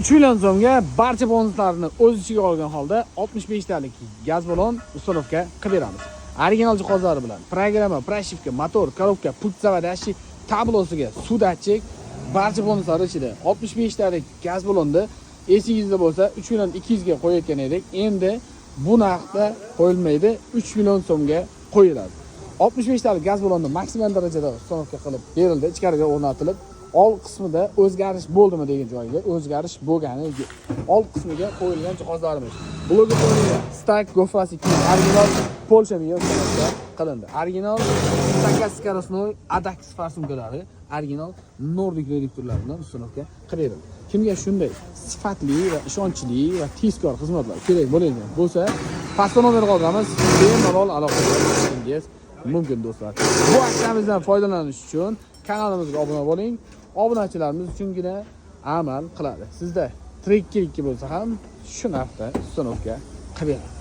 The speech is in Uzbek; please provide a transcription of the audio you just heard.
3 million so'mga barcha bonuslarni o'z ichiga olgan holda 65 talik gaz balon установка qilib beramiz. Original jihozlari bilan programma, прошивка, motor, коробка, пульт заводящий, tablosiga suv datchik, barcha bonuslari ichida. 65 talik gaz balonni esingizda bo'lsa, 3 million 200 ga qo'yayotgan edik. Endi bu narxda qo'yilmaydi, 3 million so'mga qo'yiladi. 65 talik gaz balonni maksimal darajada установка qilib berildi, ichkariga o'rnatilib, old qismida o'zgarish bo'ldimi degan joyga o'zgarish bo'lgani yo'q. Old qismiga qo'yilgan jihozlarimiz blogi qo'yilgan Stak Gofas 2 original Polsha miya установка qilindi. Original высокоскоростной Adax форсунка lari, original Nordic reduktorlar bilan установка qilib berildi. Kimga shunday sifatli va ishonchli va tezkor xizmatlar kerak bo'ladigan bo'lsa, pastda nomer qoldiramiz, bemalol aloqaga chiqishingiz mumkin, do'stlar. Bu aksiyamizdan foydalanish uchun kanalimizga obuna bo'ling. Obunachilarimiz uchungina amal qiladi. Sizda Tracker 2 bo'lsa ham shu narxda установка qilib beramiz.